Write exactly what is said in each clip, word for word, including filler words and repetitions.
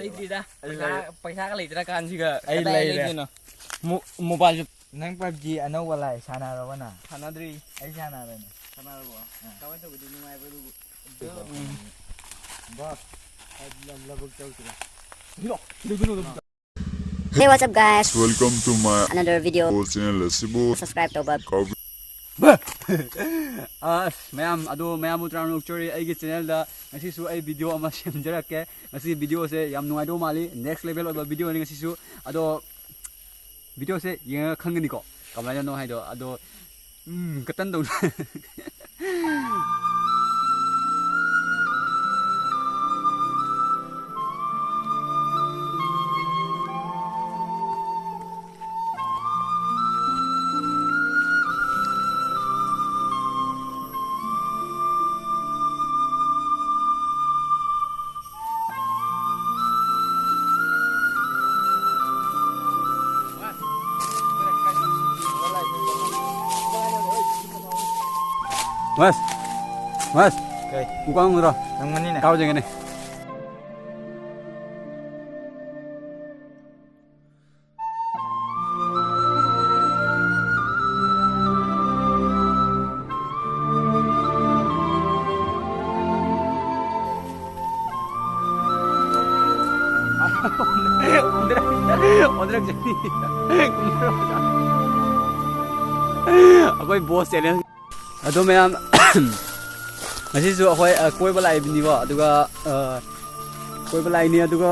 ꯂꯩꯇ꯭ꯔꯤꯗ꯫ ꯑꯩ ꯄꯩꯁꯥ, ꯂꯩ-, ꯄꯩꯁꯥꯒ ꯂꯩꯇ꯭ꯔꯀꯥꯟꯁꯤꯒ ꯑꯩ ꯀꯗꯥꯏ ꯂꯩꯔꯦ꯫ ꯂꯩꯗꯣꯏꯅꯣ? ꯃꯣ-, ꯃꯣꯕꯥꯏꯜꯁꯨ ꯅꯪ ꯄꯞꯖꯤ ꯑꯅꯧꯕ ꯂꯥꯛꯑꯦ, ꯁꯥꯟꯅꯔꯕ ꯅꯪ? ꯁꯥꯟꯅꯗ꯭ꯔꯤ꯫ ꯑꯩ ꯁꯥꯟꯅꯔꯦꯅꯦ꯫ ꯁꯥꯟꯅꯔꯕꯣ? ꯑꯥ꯫ ꯀꯃꯥꯏꯅ ꯇꯧꯕꯗꯤ ꯅꯨꯡꯉꯥꯏꯕ꯭ꯔꯣ ꯑꯗꯨꯕꯨ? ꯎꯝ꯫ ꯕꯣꯁ, ꯑꯩ ꯂ-, ꯂꯧꯕꯨꯛ ꯆꯧꯁꯤꯔꯣ? ꯀꯩꯅꯣ? ꯀꯩꯗꯧꯗꯣꯏꯅꯣ ꯂꯧꯕꯨꯛꯇ? Hey, what's up, guys? Welcome to my another video. Channel ꯑꯁꯤꯕꯨ subscribe ꯇꯧꯕ ꯀꯥꯎꯕꯤ-, ꯑꯁ, ꯃꯌꯥꯝ, ꯑꯗꯣ ꯃꯌꯥꯝꯕꯨ ꯇꯔꯥꯝꯅ ꯑꯣꯛꯆꯔꯤ꯫ ꯑꯩꯒꯤ channelꯗ ꯉꯁꯤꯁꯨ ꯑꯩ video ꯑꯃ ꯁꯦꯝꯖꯔꯛꯀꯦ꯫ ꯉꯁꯤ videoꯁꯦ ꯌꯥꯝ ꯅꯨꯡꯉꯥꯏꯗꯧ ꯃꯥꯜꯂꯤ, next level ꯑꯣꯏꯕ videoꯅꯤ ꯉꯁꯤꯁꯨ꯫ ꯑꯗꯣ videoꯁꯦ ꯌꯦꯡꯉꯒ ꯈꯪꯒꯅꯤꯀꯣ ꯀꯃꯥꯏꯅꯅꯣ ꯍꯥꯏꯗꯣ꯫ ꯑꯗꯣ, ꯎꯝ, ꯀꯇꯟ ꯇꯧꯅ꯫ ꯃꯁ, ꯃꯁ꯫ ꯀꯩ? ꯎꯀꯥꯡ ꯎꯔꯣ? ꯅꯪ ꯃꯅꯤꯅꯦ꯫ ꯀꯥꯎꯖꯒꯅꯤ꯫ ꯑꯩꯈꯣꯏ ꯕꯣꯁ ꯆꯦꯂꯦꯟꯖ꯫ ꯑꯗꯣ ꯃꯌꯥꯝ, ꯉꯁꯤꯁꯨ ꯑꯩꯈꯣꯏ, ꯑ, ꯀꯣꯏꯕ ꯂꯥꯛꯏꯕꯅꯤꯀꯣ, ꯑꯗꯨꯒ, ꯑ, ꯀꯣꯏꯕ ꯂꯥꯛꯏꯅꯤ, ꯑꯗꯨꯒ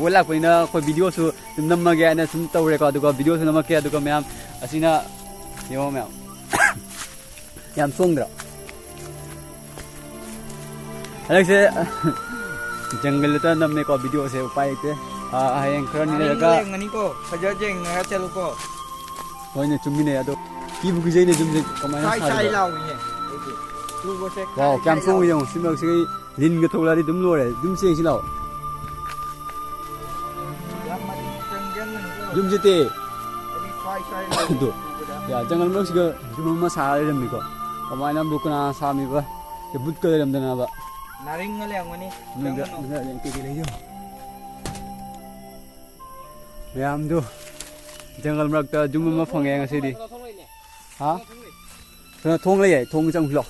ꯀꯣꯏ ꯂꯥꯛꯄꯅꯤꯅ ꯑꯩꯈꯣꯏ videoꯁꯨ ꯑꯗꯨꯝ ꯅꯝꯃꯒꯦ ꯍꯥꯏꯅ ꯁꯨꯝ ꯇꯧꯔꯦꯀꯣ, ꯑꯗꯨꯒ videoꯁꯨ ꯅꯝꯃꯛꯀꯦ, ꯑꯗꯨꯒ ꯃꯌꯥꯝ ꯑꯁꯤꯅ ꯌꯦꯡꯉꯣ ꯃꯌꯥꯝ꯫ ꯌꯥꯝ ꯁꯣꯡꯗ꯭ꯔꯣ? ꯍꯟꯗꯛꯁꯦ ꯖꯪꯒꯜꯗ ꯅꯝꯃꯦꯀꯣ videoꯁꯦ, ꯎꯄꯥꯏ ꯂꯩꯇꯦ꯫ ꯑ, ꯍꯌꯦꯡ ꯈꯔꯅꯤ ꯅꯥꯔꯤꯟ ꯂꯩꯔꯒ ꯂꯦꯡꯒꯅꯤꯀꯣ, ꯐꯖ ꯌꯦꯡꯉꯒ ꯆꯠꯂꯨꯀꯣ꯫ ꯍꯣꯏꯅꯦ, ꯆꯨꯝꯃꯤꯅꯦ꯫ ꯑꯗꯣ ꯀꯤꯕꯨ ꯀꯤꯖꯩꯅꯦ ꯌꯨꯝꯁꯦ ꯀꯃꯥꯏꯅ ꯁꯥꯏ ꯁꯥꯏ ꯁꯥꯔꯤꯕ? ꯂꯥꯎꯏꯅꯦ ꯑꯩꯗꯤ꯫ ꯇꯨꯕꯁꯦ ꯋꯥꯎ, ꯁꯥꯏ ꯀꯌꯥꯝ ꯁꯥꯏ ꯁꯣꯡꯉꯤ ꯂꯥꯎꯏ꯫ ꯌꯦꯡꯉꯣ꯫ ꯁꯤ ꯃꯔꯛꯁꯤꯒꯤ ꯂꯤꯟꯒ ꯊꯣꯛꯂꯛꯑꯗꯤ ꯑꯗꯨꯝ ꯂꯣꯏꯔꯦ꯫ ꯑꯗꯨꯝ ꯆꯦꯟꯁꯤ ꯂꯥꯎ꯫ ꯌꯥꯝ ꯃꯅꯤꯡ ꯆꯪꯁꯤꯟꯒꯅꯨꯀꯣ꯫ ꯌꯨꯝꯁꯤꯗꯤ꯫ ꯑꯩꯗꯤ ꯁꯥꯏ ꯁꯥꯏ ꯂꯥꯎꯏ ꯑꯗꯣ, ꯇꯨꯕꯗ꯫ ꯌꯥ, ꯖꯪꯒꯜ ꯃꯔꯛꯁꯤꯒ ꯌꯨꯝ ꯑꯃ ꯁꯥꯔ ꯂꯩꯔꯝꯃꯤꯀꯣ꯫ ꯀꯃꯥꯏꯅ ꯑꯃꯨꯛ ꯀꯅꯥ ꯁꯥꯔꯝꯃꯤꯕ? ꯑꯦ, ꯕꯨꯠꯀ ꯂꯩꯔꯝꯗꯅꯕ꯫ ꯅꯥꯔꯤꯟꯒ ꯂꯩꯔꯝꯒꯅꯤ꯫ ꯅꯣꯏꯗ, ꯆꯪꯒꯅꯨ꯫ ꯅꯣꯏꯗ ꯀꯩꯀꯩ ꯂꯩꯒꯦ ꯌꯦꯡꯉꯣ꯫ ꯃꯌꯥꯝꯗꯨ ꯖꯪꯒꯜ ꯃꯔꯛꯇ ꯌꯨꯝ ꯑꯃ ꯐꯪꯉꯦ ꯉꯁꯤꯗꯤ꯫ ꯍꯥ? ꯀꯩꯅꯣ, ꯊꯣꯡ ꯂꯩꯌꯦ, ꯊꯣꯡ ꯆꯪꯁꯤꯜꯂꯣ꯫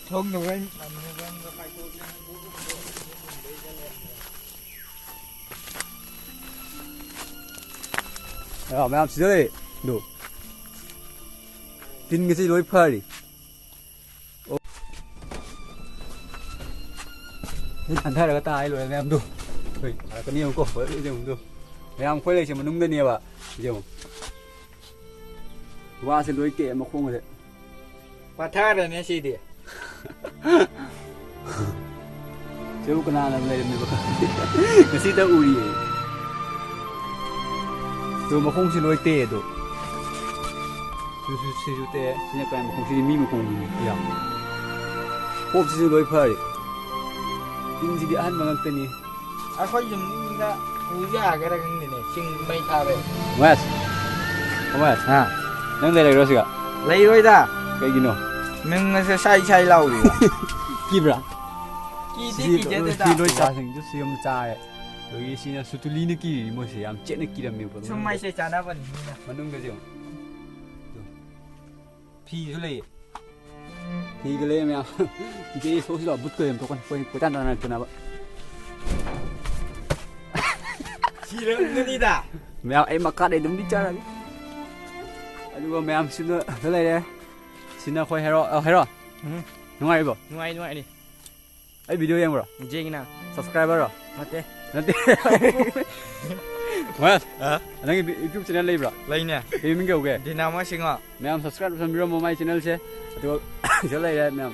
ꯊꯣꯡꯗꯣ ꯍꯣꯔꯦꯟ ꯑ, ꯃꯌꯥꯝ ꯁꯤꯗ ꯂꯩ꯫ ꯑꯗꯨ ꯇꯤꯟꯒꯁꯤ ꯂꯣꯏ ꯐꯔꯤ꯫ ꯑꯣ꯫ ꯁꯤ ꯍꯟꯊꯔꯒ ꯇꯥ ꯂꯣꯏꯔꯦ ꯃꯌꯥꯝꯗꯣ꯫ ꯍꯣꯏ, ꯐꯔꯛꯀꯅꯤ ꯌꯦꯡꯉꯨꯀꯣ, ꯐꯔꯛꯀꯅꯤ ꯌꯦꯡꯉꯨ꯫ ꯃꯌꯥꯝ ꯑꯩꯈꯣꯏ ꯂꯩꯁꯦ ꯃꯅꯨꯡꯗꯅꯦꯕ꯫ ꯌꯦꯡꯉꯨ꯫ ꯋꯥꯁꯦ ꯂꯣꯏ ꯇꯦꯛꯑꯦ ꯃꯈꯣꯡꯁꯦ꯫ ꯄꯥꯊꯔꯅꯦ ꯁꯤꯗꯤ꯫ ꯁꯤꯕꯨ ꯀꯅꯥꯅ ꯂꯩꯔꯝꯃꯤꯕ ꯈꯪꯗꯦ꯫ ꯉꯁꯤꯗ ꯎꯔꯤꯌꯦ꯫ ꯑꯗꯣ ꯃꯈꯣꯡꯁꯤ ꯂꯣꯏ ꯇꯦꯛꯑꯦ ꯑꯗꯣ꯫ ꯁꯤꯁꯨ, ꯁꯤꯁꯨ ꯇꯦꯛꯑꯦ꯫ ꯁꯤꯅ ꯀꯥꯏ ꯃꯈꯣꯡ? ꯁꯤꯗꯤ ꯃꯤ ꯃꯈꯣꯡꯅꯤ꯫ ꯌꯥ꯫ ꯄꯣꯞꯁꯤꯁꯨ ꯂꯣꯏ ꯐꯔꯦ꯫ ꯇꯤꯟꯁꯤꯗꯤ ꯑꯍꯟꯕ ꯉꯥꯛꯇꯅꯤ꯫ ꯑꯩꯈꯣꯏ ꯌꯨꯝꯗ ꯄꯨ ꯌꯥꯒꯦꯔꯥ ꯈꯪꯗꯦꯅꯦ, ꯁꯤꯡ ꯃꯩ ꯊꯥꯕꯩ꯫ ꯃꯣꯌꯥꯁ, ꯃꯣꯌꯥꯁ, ꯍꯥ? ꯅꯪ ꯂꯩꯔꯛꯏꯔꯣ ꯁꯤꯒ? ꯂꯩꯔꯣꯏꯗ꯫ ꯀꯩꯒꯤꯅꯣ? ꯅꯪ ꯅꯁꯥ ꯁꯥꯏ ꯁꯥꯏ ꯂꯥꯎꯔꯤꯕ꯫ ꯀꯤꯕ꯭ꯔꯥ? ꯀꯤꯗꯤ ꯁꯤ ꯀꯤꯖꯗꯦꯗ꯫ ꯁꯤ ꯂꯣꯏ ꯆꯥꯁꯤꯡꯁꯨ ꯁꯤ ꯑꯃ ꯆꯥꯔꯦ꯫ ꯑꯗꯒꯤ ꯁꯤꯅ ꯁꯨꯇꯨꯂꯤꯅ ꯀꯤꯔꯤ, ꯃꯣꯏꯁꯦ ꯌꯥꯝ ꯆꯦꯠꯅ ꯀꯤꯔꯝꯃꯦꯕ꯫ ꯁꯨꯝ ꯃꯩꯁꯦ ꯆꯥꯅꯕꯅꯤ ꯃꯤꯅ꯫ ꯃꯅꯨꯡꯗꯁꯨ ꯌꯦꯡꯉꯨ꯫ ꯐꯤꯁꯨ ꯂꯩꯌꯦ꯫ ꯐꯤꯒ ꯂꯩꯌꯦ ꯃꯌꯥꯝ꯫ ꯀꯤꯖꯩ, ꯊꯣꯛꯁꯤ ꯂꯥꯛꯑꯣ, ꯕꯨꯠꯀ ꯌꯥꯝ ꯊꯣꯛꯀꯅꯤ꯫ ꯑꯩꯈꯣꯏ ꯀꯣꯏꯇꯥꯟ ꯇꯥꯟꯅꯔꯛꯇꯅꯕ꯫ ꯁꯤꯔꯝꯒꯅꯤꯗ꯫ ꯃꯌꯥꯝ ꯑꯩ ꯃꯈꯥꯗꯩ ꯑꯗꯨꯝꯗꯤ ꯆꯥꯔꯒꯦ꯫ ꯑꯗꯨꯒ ꯃꯌꯥꯝ ꯁꯤꯗ ꯂꯩꯔꯦ꯫ ꯁꯤꯅ ꯑꯩꯈꯣꯏ ꯍꯦꯔꯣ, ꯑ, ꯍꯦꯔꯣ꯫ ꯎꯝ꯫ ꯅꯨꯡꯉꯥꯏꯔꯤꯕꯣ? ꯅꯨꯡꯉꯥꯏ, ꯅꯨꯡꯉꯥꯏꯔꯤ꯫ ꯑꯩ video ꯌꯦꯡꯕ꯭ꯔꯣ? ꯌꯦꯡꯉꯤꯅ꯫ Subscriber ꯔꯣ? ꯅꯠꯇꯦ꯫ ꯅꯠꯇꯦ꯫ ꯃꯣꯌꯥꯁ, ꯑ? ꯅꯪꯒꯤ ꯕꯤ-, YouTube channel ꯂꯩꯕ꯭ꯔꯣ? ꯂꯩꯅꯦ꯫ ꯀꯩ ꯃꯃꯤꯡ ꯀꯧꯒꯦ? ꯗꯤꯅꯥꯃꯣ ꯁꯤꯡꯉꯣ꯫ ꯃꯌꯥꯝ subscribe ꯇꯧꯁꯟꯕꯤꯔꯝꯃꯣ ꯃꯥꯏ channel ꯁꯦ꯫ ꯑꯗꯨꯒ ꯁꯤꯗ ꯂꯩꯔꯦ ꯃꯌꯥꯝ꯫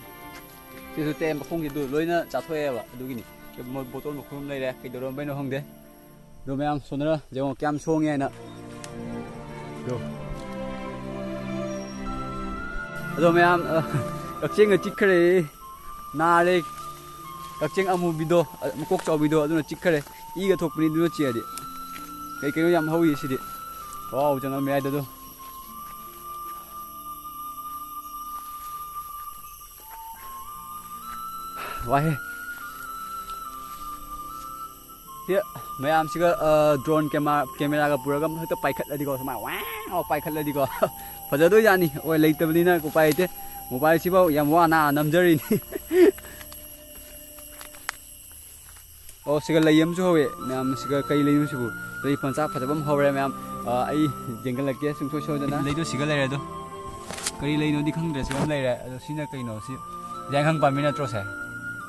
ꯁꯤꯁꯨ ꯇꯦ ꯃꯈꯣꯡꯒꯤꯗꯨ ꯂꯣꯏꯅ ꯆꯥꯊꯣꯛꯑꯦꯕ꯫ ꯑꯗꯨꯒꯤꯅꯤ꯫ ꯃꯣꯏ bottle ꯃꯈꯨꯝ ꯑꯃ ꯂꯩꯔꯦ꯫ ꯀꯩꯗꯧꯔꯝꯕꯩꯅꯣ ꯈꯪꯗꯦ꯫ ꯑꯗꯣ ꯃꯌꯥꯝ ꯁꯣꯟꯅꯔ ꯌꯦꯡꯉꯣ ꯀꯌꯥꯝ ꯁꯣꯡꯉꯦ ꯍꯥꯏꯅ꯫ ꯑꯗꯣ꯫ ꯑꯗꯣ ꯃꯌꯥꯝ, ꯑ, ꯀꯛꯆꯦꯡꯅ ꯆꯤꯛꯈ꯭ꯔꯦ꯫ ꯅꯥꯔꯦ꯫ ꯀꯛꯆꯦꯡ ꯑꯃꯨꯕꯤꯗꯣ, ꯑ, ꯃꯀꯣꯛ ꯆꯥꯎꯕꯤꯗꯣ, ꯑꯗꯨꯅ ꯆꯤꯛꯈ꯭ꯔꯦ꯫ ꯏꯒ ꯊꯣꯛꯄꯅꯤ ꯑꯗꯨꯅ ꯆꯤꯛꯑꯗꯤ꯫ ꯀꯩ ꯀꯩꯅꯣ ꯌꯥꯝ ꯍꯧꯔꯤ ꯁꯤꯗꯤ꯫ ꯋꯥꯎ, ꯖꯪꯒꯜ ꯃꯌꯥꯏꯗ ꯑꯗꯣ꯫ ꯋꯥꯍꯦ꯫ ꯁꯤ ꯃꯌꯥꯝꯁꯤꯒ, ꯑ, drone camera, cameraꯒ ꯄꯨꯔꯒ ꯍꯦꯛꯇ ꯄꯥꯏꯈꯠꯂꯗꯤꯀꯣ, ꯁꯨꯃꯥꯏꯅ ꯋꯥꯡ ꯂꯥꯎ ꯄꯥꯏꯈꯠꯂꯗꯤꯀꯣ, ꯐꯖꯗꯣꯏꯖꯥꯠꯅꯤ꯫ ꯍꯣꯏ, ꯂꯩꯇꯕꯅꯤꯅ ꯎꯄꯥꯏ ꯂꯩꯇꯦ꯫ Mobileꯁꯤꯐꯥꯎ ꯌꯥꯝ ꯋꯥꯅ ꯅꯝꯖꯔꯤꯅꯤ꯫ ꯑꯣ, ꯁꯤꯒ ꯂꯩ ꯑꯃꯁꯨ ꯍꯧꯋꯦ ꯃꯌꯥꯝ꯫ ꯁꯤꯒ ꯀꯔꯤ ꯂꯩꯅꯣ ꯁꯤꯕꯨ? ꯂꯩ ꯃꯆꯥ ꯐꯖꯕ ꯑꯃ ꯍꯧꯔꯦ ꯃꯌꯥꯝ꯫ ꯑ, ꯑꯩ ꯌꯦꯡꯍꯜꯂꯛꯀꯦ ꯁꯨꯡꯁꯣꯏ ꯁꯣꯏꯗꯅ꯫ ꯂꯩꯗꯣ ꯁꯤꯒ ꯂꯩꯔꯦ ꯑꯗꯣ꯫ ꯀꯔꯤ ꯂꯩꯅꯣꯗꯤ ꯈꯪꯗ꯭ꯔꯦ, ꯁꯤꯒ ꯑꯃ ꯂꯩꯔꯦ꯫ ꯑꯗꯣ ꯁꯤꯅ ꯀꯩꯅꯣ? ꯁꯤ ꯌꯥꯏꯈꯪ ꯄꯥꯝꯕꯤ ꯅꯠꯇ꯭ꯔꯣ ꯁꯦ?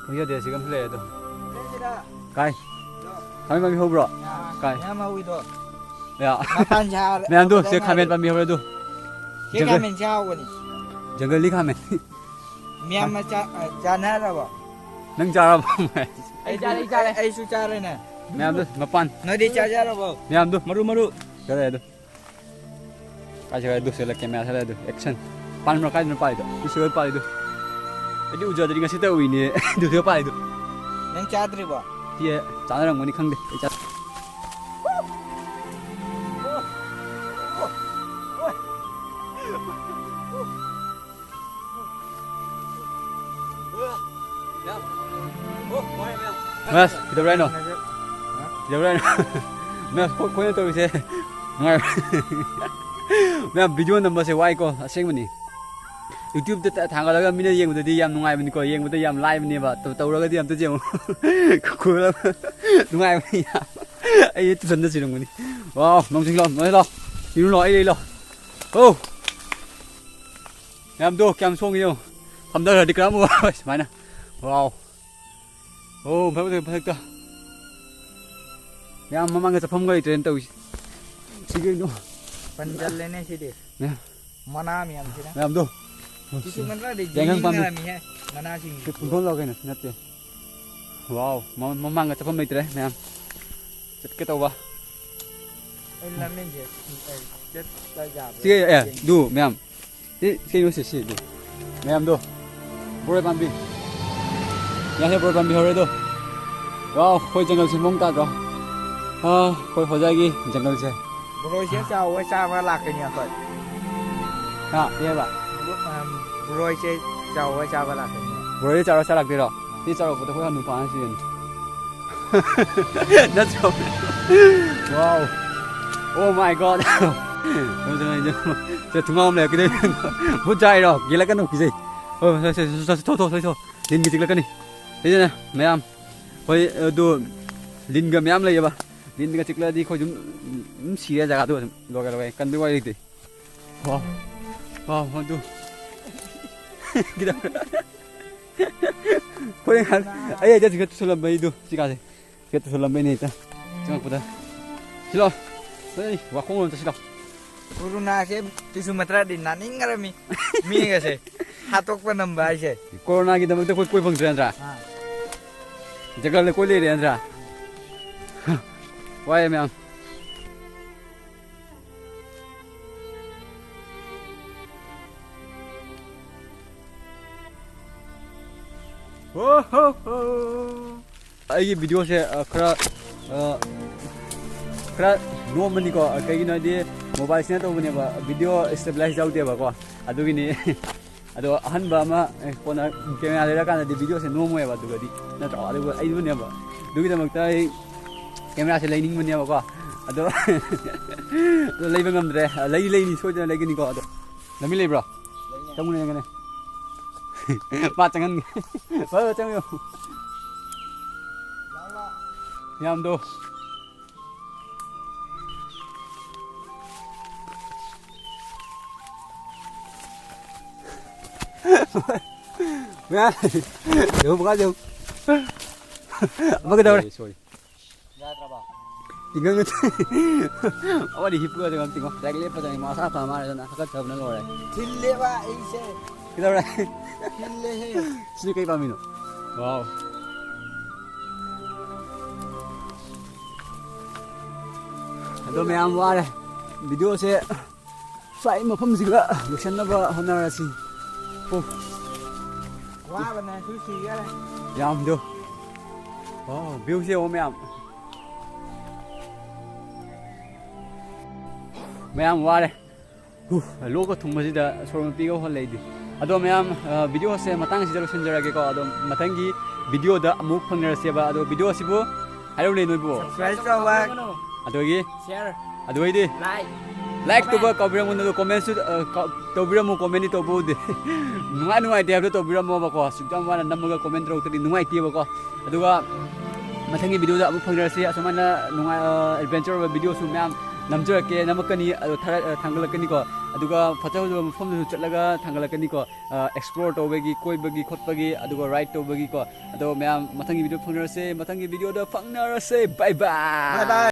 ꯈꯪꯖꯗꯦ, ꯁꯤꯒ ꯑꯃꯁꯨ ꯂꯩꯔꯦ ꯑꯗꯣ꯫ ꯀꯥꯏ? ꯈꯥꯃꯦꯟ ꯄꯥꯝꯕꯤ ꯍꯧꯕ꯭ꯔꯣ? ꯀꯥꯏ? ꯃꯌꯥꯝ ꯍꯧꯋꯤꯗꯣ꯫ ꯌꯥ꯫ ꯃꯄꯥꯟ ꯁꯥꯔ-, ꯃꯌꯥꯝꯗꯣ, ꯁꯤ ꯈꯥꯃꯦꯟ ꯄꯥꯝꯕꯤ ꯍꯧꯔꯦ ꯑꯗꯣ꯫ ꯁꯤ ꯖꯪꯒꯜ-, ꯈꯥꯃꯦꯟ ꯆꯥꯎꯕꯅꯤ꯫ ꯖꯪꯒꯜꯒꯤ ꯈꯥꯃꯦꯟ꯫ ꯃꯌꯥꯝ ꯃꯆꯥ, ꯑ, ꯆꯥꯅꯔꯕꯣ? ꯅꯪ ꯆꯥꯔꯕꯣ? ꯑꯩ ꯆꯥꯔꯦ, ꯑꯩ ꯆꯥꯔꯦ꯫ ꯑꯩꯁꯨ ꯆꯥꯔꯦꯅꯦ꯫ ꯃꯌꯥꯝꯗꯣ ꯃꯄꯥꯟ꯫ ꯅꯣꯏꯗꯤ ꯆꯥꯖꯔꯕꯣ? ꯃꯌꯥꯝꯗꯣ꯫ ꯃꯔꯨ, ꯃꯔꯨ꯫ ꯆꯥꯔꯦ ꯑꯗꯣ꯫ ꯀꯥꯏ ꯆꯠꯈ꯭ꯔꯦ? ꯑꯗꯨ ꯁꯤꯗ camera ꯁꯤꯗ ꯑꯗꯨ꯫ Action꯫ ꯄꯥꯟꯕ꯭ꯔꯣ? ꯀꯥꯏꯗꯅꯣ ꯄꯥꯜꯂꯤꯗꯣ? ꯁꯤ ꯁꯤꯗ ꯄꯥꯜꯂꯤꯗꯣ꯫ ꯑꯩꯗꯤ ꯎꯖꯗ꯭ꯔꯤ, ꯉꯁꯤꯇ ꯎꯏꯅꯦ꯫ ꯑꯗꯨ ꯁꯤꯗ ꯄꯥꯜꯂꯤꯗꯣ꯫ ꯅꯪ ꯆꯥꯗ꯭ꯔꯤꯕꯣ? ꯁꯤ ꯆꯥꯅꯔꯝꯒꯅꯤ ꯈꯪꯗꯦ꯫ ꯑꯩ ꯆꯥ- ꯃꯦꯁ, ꯀꯩꯗꯧꯔꯦ ꯍꯥꯏꯅꯣ? ꯀꯩꯗꯧꯔꯦ ꯍꯥꯏꯅꯣ? ꯃꯦꯁ, ꯈꯣ-, ꯑꯩꯈꯣꯏꯅ ꯇꯧꯔꯤꯁꯦ ꯅꯨꯡꯉꯥꯏꯕ꯭ꯔꯥ? ꯃꯌꯥꯝ, video ꯅꯝꯕꯁꯦ ꯋꯥꯏꯀꯣ, ꯑꯁꯦꯡꯕꯅꯤ꯫ YouTube-ꯇ ꯊꯥꯡꯒꯠꯂꯒ ꯃꯤꯅ ꯌꯦꯡꯕꯗꯗꯤ ꯌꯥꯝ ꯅꯨꯡꯉꯥꯏꯕꯅꯤꯀꯣ, ꯌꯦꯡꯕꯗ ꯌꯥꯝ ꯂꯥꯏꯕꯅꯦꯕ꯫ ꯇꯧ-, ꯇꯧꯔꯒꯗꯤ ꯑꯝꯇ ꯌꯦꯡꯉꯨ꯫ ꯅꯨꯡꯉꯥꯏꯕꯅꯤ ꯌꯥꯝ꯫ ꯑꯩ ꯇꯨꯁꯟꯗ ꯆꯤꯔꯝꯒꯅꯤ꯫ ꯋꯥꯎ, ꯅꯣꯡ ꯆꯤꯡ ꯂꯥꯎ, ꯅꯣꯏ ꯂꯥꯎ꯫ ꯏꯔꯨ ꯂꯥꯎ, ꯑꯩ ꯂꯩ ꯂꯥꯎ꯫ ꯑꯣ! ꯃꯌꯥꯝꯗꯣ ꯀꯌꯥꯝ ꯁꯣꯡꯉꯤ ꯌꯦꯡꯉꯣ꯫ ꯊꯝꯗꯈ꯭ꯔꯗꯤ ꯀꯔꯝꯕ ꯁꯨꯃꯥꯏꯅ꯫ ꯋꯥꯎ꯫ ꯑꯣ, ꯃꯊꯛꯇ, ꯃꯊꯛꯇ꯫ ꯃꯌꯥꯝ ꯃꯃꯥꯡꯗ ꯆꯠꯐꯝꯒ ꯂꯩꯇ꯭ꯔꯦꯅ ꯇꯧꯔꯤꯁꯦ꯫ ꯁꯤ ꯀꯩꯅꯣ? ꯄꯟꯖꯜꯂꯦꯅꯦ ꯁꯤꯗꯤ꯫ ꯃꯌꯥꯝ꯫ ꯃꯅꯥ ꯃꯌꯥꯝꯁꯤꯅ꯫ ꯃꯌꯥꯝꯗꯣ꯫ ꯁꯤꯁꯨ ꯃꯅꯥꯗꯤ ꯌꯥꯏꯉꯪ ꯄꯥꯝꯕꯤ꯫ ꯌꯦꯡꯅꯔꯝꯃꯤꯍꯦ, ꯃꯅꯥꯁꯤꯡꯁꯤꯁꯨ꯫ ꯁꯤ ꯄꯨꯟꯊꯣꯛꯂꯛꯑꯣ ꯀꯩꯅꯣ, ꯁꯤ ꯅꯠꯇꯦ꯫ ꯋꯥꯎ, ꯃ-, ꯃꯃꯥꯡꯒ ꯆꯠꯐꯝ ꯂꯩꯇ꯭ꯔꯦ ꯃꯌꯥꯝ꯫ ꯆꯠꯀꯦ ꯇꯧꯕ꯫ ꯑꯩ ꯂꯝꯃꯦꯟꯁꯦ, ꯑꯩ ꯆꯠꯄ ꯌꯥꯕ꯭ꯔꯥ? ꯁꯤ, ꯑꯦ, ꯌꯦꯡꯒꯦ꯫ ꯗꯨ, ꯃꯌꯥꯝ꯫ ꯁꯤ ꯀꯩꯅꯣ ꯁꯤ, ꯁꯤ, ꯁꯤ꯫ ꯃꯌꯥꯝꯗꯣ꯫ ꯕꯣꯔꯣꯏ ꯄꯥꯝꯕꯤ꯫ ꯌꯥꯁꯦ ꯕꯣꯔꯣꯏ ꯄꯥꯝꯕꯤ ꯍꯧꯔꯦꯗꯣ꯫ ꯋꯥꯎ, ꯑꯩꯈꯣꯏ ꯖꯪꯒꯜꯁꯦ ꯃꯑꯣꯡ ꯇꯥꯗ꯭ꯔꯣ? ꯑꯥ, ꯑꯩꯈꯣꯏ ꯍꯣꯖꯥꯏꯒꯤ ꯖꯪꯒꯜꯁꯦ꯫ ꯕꯣꯔꯣꯏꯁꯦ ꯆꯥꯎꯕ ꯆꯥꯕ ꯂꯥꯛꯀꯅꯤ ꯑꯩꯈꯣꯏ꯫ ꯍꯥ, ꯀꯩ ꯍꯥꯏꯕ? ꯕꯣ-, ꯑꯝ, ꯕꯣꯔꯣꯏꯁꯦ ꯆꯥꯎꯕ ꯆꯥꯕ ꯂꯥꯛꯀꯅꯤ꯫ ꯕꯣꯔꯣꯏꯁꯦ ꯆꯥꯎꯕ ꯆꯥ ꯂꯥꯛꯇꯣꯏꯔꯣ? ꯁꯤ ꯆꯥꯎꯔꯛꯄꯗ ꯑꯩꯈꯣꯏ ꯍꯅꯨꯄꯥꯅ ꯁꯤꯔꯅꯤ꯫ ꯅꯠꯇ꯭ꯔꯣ? Wow. Oh my God. ꯁꯦ, ꯊꯣꯡꯅꯥꯎ ꯑꯃ ꯂꯩꯔꯛꯀꯗꯣꯏ꯫ ꯕꯨꯠ ꯆꯥꯏꯔꯣ? ꯌꯦꯜꯂꯛꯀꯅꯨ, ꯀꯤꯖꯩ꯫ ꯍꯣꯏ, ꯍꯣꯏ, ꯁꯦ, ꯁꯦ, ꯁꯦ, ꯊꯣꯛ, ꯊꯣꯛ, ꯊꯣꯛ, ꯊꯣꯛ꯫ ꯂꯤꯟꯒꯤ ꯆꯤꯛꯂꯛꯀꯅꯤ꯫ ꯁꯤꯗꯅꯦ, ꯃꯌꯥꯝ꯫ ꯍꯣꯏ, ꯑꯗꯨ ꯂꯤꯟꯒ ꯃꯌꯥꯝ ꯂꯩꯌꯦꯕ꯫ ꯂꯤꯟꯒ ꯆꯤꯛꯂꯛꯑꯗꯤ ꯑꯩꯈꯣꯏ ꯑꯗꯨꯝ, ꯑꯗꯨꯝ ꯁꯤꯔꯦ ꯖꯒꯥꯗꯣ ꯑꯗꯨꯝ꯫ ꯂꯣꯏꯔꯦ, ꯂꯣꯏꯔꯦ꯫ ꯀꯟꯕꯩ ꯋꯥꯔꯤ ꯂꯩꯇꯦ꯫ ꯋꯥꯎ꯫ ꯋꯥꯎ, ꯑꯗꯨ꯫ ꯈꯤꯇꯪ꯫ ꯍꯣꯔꯦꯟ ꯉꯥꯏꯍꯥꯛ ꯑꯩ ꯑꯩꯗ ꯆꯤꯡꯈꯠ ꯇꯨꯁꯜꯂꯝꯕꯩꯗꯨ ꯁꯤꯀꯥꯁꯦ꯫ ꯆꯤꯡꯈꯠ ꯇꯨꯁꯜꯂꯝꯕꯩꯅꯦ ꯍꯦꯛꯇ ꯆꯪꯉꯛꯄꯗ꯫ ꯁꯤ ꯂꯥꯎ꯫ ꯑꯩ ꯋꯥꯈꯣꯡ ꯑꯃ ꯆꯠꯁꯤ ꯂꯥꯎ꯫ ꯀꯣꯔꯣꯅꯥꯁꯦ ꯇꯨꯁꯨ ꯃꯇ꯭ꯔꯥꯗꯤ ꯅꯥꯅꯤꯡꯉꯔꯝꯃꯤ꯫ ꯃꯤꯒꯁꯦ ꯍꯥꯠꯇꯣꯛꯄ ꯅꯝꯕ ꯍꯥꯏꯁꯦ꯫ ꯀꯣꯔꯣꯅꯥꯒꯤꯗꯃꯛꯇ ꯑꯩꯈꯣꯏ ꯀꯣꯏ ꯐꯪꯗ꯭ꯔꯦ ꯅꯠꯇ꯭ꯔꯥ? ꯑꯥ꯫ ꯖꯪꯒꯜꯗ ꯀꯣꯏ ꯂꯩꯔꯦ ꯅꯠꯇ꯭ꯔꯥ? ꯋꯥꯏꯌꯦ ꯃꯌꯥꯝ꯫ ꯍꯣ, ꯍꯣ, ꯍꯣ꯫ ꯑꯩꯒꯤ ꯚꯤꯗꯤꯑꯣꯁꯦ, ꯑ, ꯈꯔ, ꯑ, ꯈꯔ ꯅꯣꯝꯕꯅꯤꯀꯣ꯫ ꯀꯩꯒꯤꯅꯣ ꯍꯥꯏꯗꯤ, ꯃꯣꯕꯥꯏꯜꯁꯤꯅ ꯇꯧꯕꯅꯦꯕ, ꯚꯤꯗꯤꯑꯣ ꯏꯁꯇꯦꯕꯤꯂꯥꯏꯁ ꯌꯥꯎꯗꯦꯕꯀꯣ꯫ ꯑꯗꯨꯒꯤꯅꯤ꯫ ꯑꯗꯣ ꯑꯍꯟꯕ ꯑꯃ, ꯑꯦ, ꯀꯣꯟꯅ ꯀꯦꯃꯦꯔꯥ ꯂꯩꯔꯀꯥꯟꯗꯗꯤ ꯚꯤꯗꯤꯑꯣꯁꯦ ꯅꯣꯝꯃꯣꯏꯕ, ꯑꯗꯨꯒꯗꯤ ꯅꯠꯇ꯭ꯔꯣ? ꯑꯗꯨꯒ ꯑꯩꯗꯨꯅꯦꯕ꯫ ꯑꯗꯨꯒꯤꯗꯃꯛꯇ ꯑꯩ ꯀꯦꯃꯦꯔꯥꯁꯦ ꯂꯩꯅꯤꯡꯕꯅꯦꯕꯀꯣ꯫ ꯑꯗꯣ, ꯑꯗꯣ ꯂꯩꯕ ꯉꯝꯗ꯭ꯔꯦ꯫ ꯂꯩꯗꯤ ꯂꯩꯅꯤ, ꯁꯣꯏꯗꯅ ꯂꯩꯒꯅꯤꯀꯣ꯫ ꯑꯗꯣ ꯂꯝꯕꯤ ꯂꯩꯕ꯭ꯔꯣ? ꯆꯪꯉꯨꯅꯦ, ꯆꯪꯉꯨꯅꯦ꯫ ꯃꯥ ꯆꯪꯍꯟꯒꯦ꯫ ꯍꯣꯏ, ꯍꯣꯏ, ꯆꯪꯉꯨ꯫ ꯃꯌꯥꯝꯗꯣ꯫ ꯃꯌꯥꯝ꯫ ꯌꯦꯡꯉꯨ, ꯕꯀꯥ ꯌꯦꯡꯉꯨ꯫ ꯑꯃ ꯀꯩꯗꯧꯔꯦ? Sorry, sorry. ꯌꯥꯗ꯭ꯔꯕ? ꯇꯤꯡꯒꯪ ꯅꯠꯇꯦ꯫ ꯑꯃꯗꯤ ꯍꯤꯞꯄꯒ ꯇꯤꯡꯉꯣ꯫ ꯗꯥꯏꯔꯦꯛ ꯂꯦꯞꯄ ꯆꯪꯉꯤ꯫ ꯃꯁꯥ ꯐ ꯃꯥꯜꯂꯦ ꯑꯗꯨꯅ ꯍꯥꯀꯠꯆꯕꯅ ꯂꯣꯏꯔꯦ꯫ ꯊꯤꯜꯂꯦꯕ ꯑꯩꯁꯦ꯫ ꯀꯩꯗꯧꯔꯦ? ꯊꯤꯜꯂꯦꯍꯦ꯫ ꯁꯤꯗꯤ ꯀꯩ ꯄꯥꯝꯃꯤꯅꯣ? Wow. ꯑꯗꯣ ꯃꯌꯥꯝ ꯋꯥꯔꯦ꯫ ꯚꯤꯗꯤꯑꯣꯁꯦ ꯁ꯭ꯋꯥꯏ ꯃꯐꯝꯁꯤꯒ ꯂꯣꯏꯁꯤꯟꯅꯕ ꯍꯣꯠꯅꯔꯁꯤ꯫ ꯑꯣ꯫ ꯋꯥꯕꯅꯁꯨ ꯁꯤꯒꯔꯦ꯫ ꯌꯥꯝꯗꯣ꯫ Wow, viewꯁꯦ ꯌꯦꯡꯉꯣ ꯃꯌꯥꯝ꯫ ꯃꯌꯥꯝ ꯋꯥꯔꯦ꯫ ꯍꯨ, ꯂꯣꯛꯀ ꯊꯨꯡꯕꯁꯤꯗ ꯁꯣꯔ ꯃꯄꯤꯒ ꯍꯣꯜꯂꯛꯏꯗꯤ꯫ ꯑꯗꯣ ꯃꯌꯥꯝ, ꯑ, ꯚꯤꯗꯤꯑꯣꯁꯦ ꯃꯇꯥꯡꯁꯤꯗ ꯂꯣꯏꯁꯤꯟꯖꯔꯒꯦꯀꯣ꯫ ꯑꯗꯣ ꯃꯊꯪꯒꯤ ꯚꯤꯗꯤꯑꯣꯗ ꯑꯃꯨꯛ ꯐꯪꯅꯔꯁꯦꯕ꯫ ꯑꯗꯣ ꯚꯤꯗꯤꯑꯣ ꯑꯁꯤꯕꯨ ꯍꯥꯏꯔꯧꯅꯦ ꯅꯣꯏꯕꯨ꯫ Subscribe ꯇꯧꯕ, ꯑꯗꯨꯗꯒꯤ share, ꯑꯗꯨꯗꯩꯗꯤ like. ꯂꯥꯏꯛ ꯇꯧꯕ ꯀꯥꯎꯕꯤꯔꯝꯒꯅꯨ, ꯑꯗꯣ ꯀꯣꯃꯦꯟꯁꯨ ꯇꯧꯕꯤꯔꯝꯃꯨ꯫ ꯀꯣꯃꯦꯟꯗꯤ ꯇꯧꯕ ꯎꯗꯦ꯫ ꯅꯨꯡꯉꯥꯏ ꯅꯨꯡꯉꯥꯏꯇꯦ ꯍꯥꯏꯕꯗꯣ ꯇꯧꯕꯤꯔꯝꯃꯣꯕꯀꯣ꯫ ꯑꯁꯨꯛ ꯌꯥꯝ ꯋꯥꯅ ꯅꯝꯃꯒ ꯀꯣꯃꯦꯟ ꯇꯧꯔꯛꯇ꯭ꯔꯗꯤ ꯅꯨꯡꯉꯥꯏꯇꯦꯕꯀꯣ꯫ ꯑꯗꯨꯒ ꯃꯊꯪꯒꯤ ꯚꯤꯗꯤꯑꯣꯗ ꯑꯃꯨꯛ ꯐꯪꯖꯔꯁꯤ꯫ ꯑꯁꯨꯃꯥꯏꯅ ꯅꯨꯡꯉꯥꯏ ꯑꯦꯗꯚꯦꯟꯆꯔ ꯑꯣꯏꯕ ꯚꯤꯗꯤꯑꯣꯁꯨ ꯃꯌꯥꯝ ꯅꯝꯖꯔꯛꯀꯦ, ꯅꯝꯃꯛꯀꯅꯤ꯫ ꯑꯗꯣ ꯊꯥꯒꯠ- ꯊꯥꯡꯒꯠꯂꯛꯀꯅꯤꯀꯣ꯫ ꯑꯗꯨꯒ ꯐꯖ ꯐꯖꯕ ꯃꯐꯝꯗꯁꯨ ꯆꯠꯂꯒ ꯊꯥꯡꯒꯠꯂꯛꯀꯅꯤꯀꯣ꯫ ꯑꯦꯛꯁꯄ꯭ꯂꯣꯔ ꯇꯧꯕꯒꯤ, ꯀꯣꯏꯕꯒꯤ ꯈꯣꯠꯄꯒꯤ, ꯑꯗꯨꯒ ꯔꯥꯏꯗ ꯇꯧꯕꯒꯤꯀꯣ꯫ ꯑꯗꯣ ꯃꯌꯥꯝ ꯃꯊꯪꯒꯤ ꯚꯤꯗꯤꯑꯣ ꯐꯪꯅꯔꯁꯦ꯫ ꯃꯊꯪꯒꯤ ꯚꯤꯗꯤꯑꯣꯗ ꯐꯪꯅꯔꯁꯦ꯫ ꯕꯥꯏ ꯕꯥꯏ꯫ Bye bye.